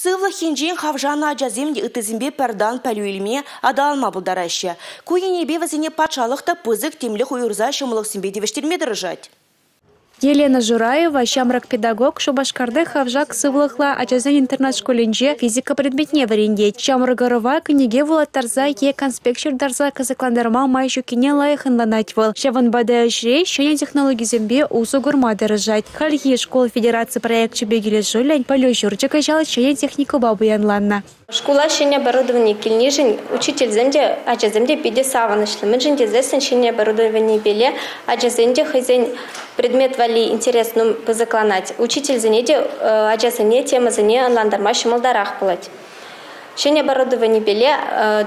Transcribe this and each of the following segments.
Сывлӑх енчен хавшанӑ ачасем те ыттисемпе пӗр тан пӗлӳ илме, аталанма пултараҫҫӗ. Ку енӗпе вӗсене патшалӑх та пысӑк тимлӗх уйӑрса ҫӑмӑллӑхсемпе тивӗҫтерме тӑрӑшать. Елена Жураева ҫамрӑк педагог Шупашкарти хавшак сывлӑхлӑ ачасен интернат шкулӗнче физика предметне вӗрентет. Ҫамрӑк ӑрӑва кӗнеке вулаттарса е конспект ҫыртарса кӑсӑклантарма май ҫуккине лайӑх ӑнланать вӑл. Ҫавӑнпа та ӗҫре ҫӗнӗ технологисемпе усӑ курма тӑрӑшать. Хальхи школ федераци проекчӗпе килӗшӳллӗн пӗлӳ ҫурчӗ кӑҫал ҫӗнӗ техникӑпа пуянланнӑ. Шкула ҫӗнӗ оборудовани килнишӗн учительсем те, ачасем те питӗ савӑнӑҫлӑ. Мӗншӗн тесессӗн ҫӗнӗ оборудованипеле ачасен те хӑйсен предмет валли интерес пысӑкланать. Учительсене те ачасене темӑсене ӑнлантарма ҫӑмӑлтарах пулать. Ҫӗнӗ оборудованипеле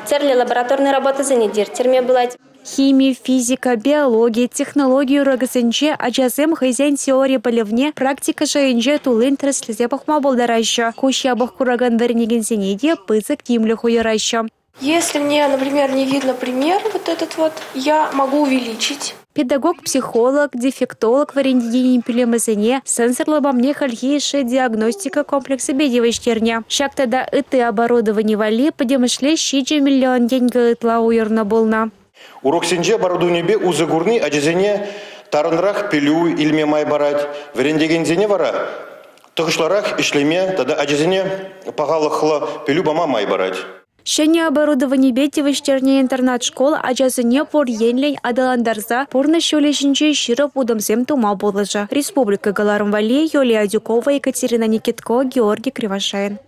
тӗрлӗ лабораторный работӑсене те ирттерме пулать. Хими, физика, биологи, технологи урокӗсенче ачасем хӑйсен теори пӗлӗвне практика шайӗнче туллин тӗрӗслесе пӑхма пултараҫҫӗ. Куҫ япӑх куракан вӗренекенсене те пысӑк тимлӗх уйӑраҫҫӗ. Если мне, например, не видно пример вот этот вот, я могу увеличить. Педагог-психолог, дефектолог вӗрентекенӗн пӳлӗмӗсене сенсор лапамне хальхи йышши диагностика комплексӗпе тивӗҫтернӗ. Ҫак тата ытти оборудовани валли пӗтӗмӗшле 7 миллион тенкӗ ытла уйӑрнӑ пулнӑ. Уроксенче оборудованипе усӑ курни ачасене тарӑнрах пӗлӳ илме май парать, вӗрентекенсене вара тӑхӑҫлӑрах ӗҫлеме тата ачасене пахалӑхлӑ пӗлӳ пама май парать. Ҫӗнӗ оборудованипе тивӗҫтернӗ интернат-шкул ачасене пур енлӗн аталантарса пурнӑҫ ҫулӗ ҫинче ҫирӗп утӑмсем тума пулӑшӗ. Республика кӑларӑм валли Юлия Адюкова, Екатерина Никитко, Георгий Кривошеин.